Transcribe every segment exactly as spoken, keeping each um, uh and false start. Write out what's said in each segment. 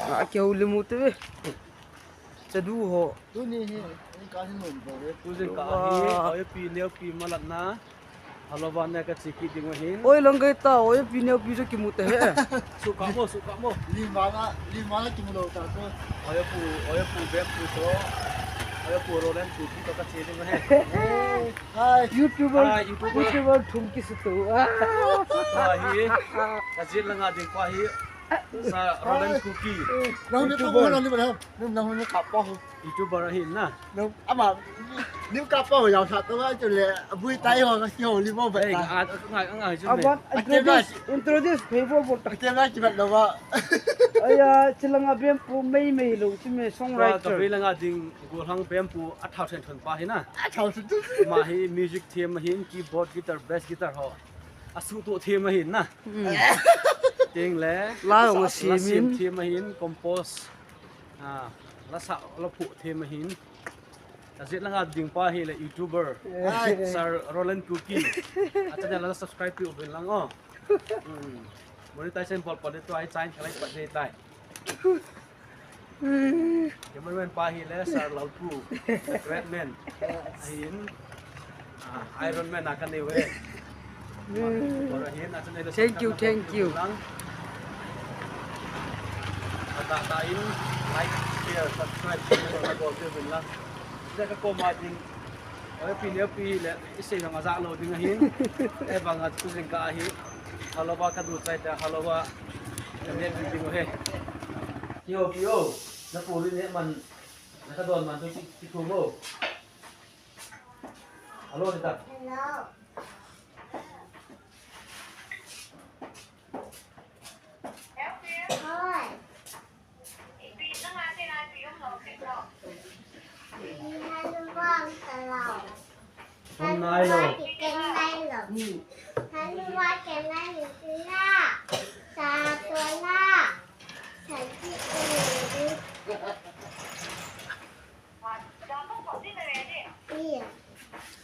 Akihoulim u te ve. Chadu ho. Tuni hi, ni ka hin nom to ve. Tujing ka hi, Wow. Oipi, Neopi malatna. Halovan ne ka chiki ding ahin. Oi, lang gai ta, Oipi, Neopi jo kimu te he. Suka mo, suka mo. Limana, limana kimu lo ta to. Oipu, Oipu bek pu to. Oipu Roland pu ki to ka che ding ahi. Hi. YouTuber, Hi, YouTuber. YouTuber thum kisuto. Hi. Ka jit langa ding pa hi. Sir Roland Kuki. Nang ni to YouTuber. Mo na ni ba. Nang nang ni ka pa ho. YouTuber ahin na. Nang ama ni ka pa ho yau sa to ba chu le. Abui tai ho ka ki ho li mo ba. Ei, ta. A, a, a, a, a, Aban, a, introduce, introduce phei bo bo ta. Ka te ba ki ba lo ba. Aya, chilanga bem pu mei mei lo chi me Tua ka songwriter. Vei langa ding gollhang bem pu a thau sen thon pa hi na. A thau sen thon. Ma hi music them ahin, keyboard, guitar, bass guitar ho. A su to them ahin na. Mm. Ting le. La jong a sa, la sim sim in. Them ahin, compose. Ah, la sa, la phu them ahin. A jit langa ding pa hi le YouTuber. Hi. Sir Roland Kuki. A channel la subscribe pi u ben lang o. Mm. Monetization bol pa de to ai chain kalai pa de tai. Cameraman pa hi le Sir Lalpu, the great man. Ahin, ah, Iron Man a ka neo e. Ahin, a channel Thank you, subscribe thank you. Lang. Ata ta in, like, share, subscribe, share, na bol te bin lang. Sida ka koma ding. Oipi Neopi le, i sei jong a ja lo ding ahin. E bang a tujing ka ahi. Haloba ka du chai ta, haloba ka ne ding ding ahi. Kio, kio. Na pu ri ne man, na ka don man tu ki, ki thu mo. Hello, Rita. Hello. Hi. Hung nai lo.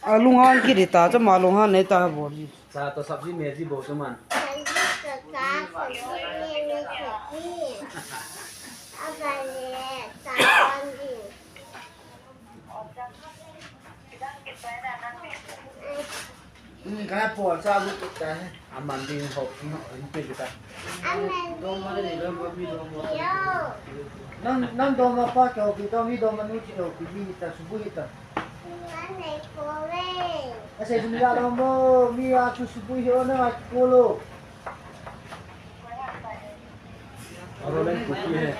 A lunghan kit hita, chama lunghan nei ta bol hi. Cha to sabji meji bol chu man. Ka pol cha bu tu ta he. Aman ding ho, in pe ta. Nang, nang doma pa kihoupi to, mi doma nu kihoupi, mi hita, subui hita. Asei sum ja lo mo, mi a chu subui hi o na, a chu lo. Aro le kuki he.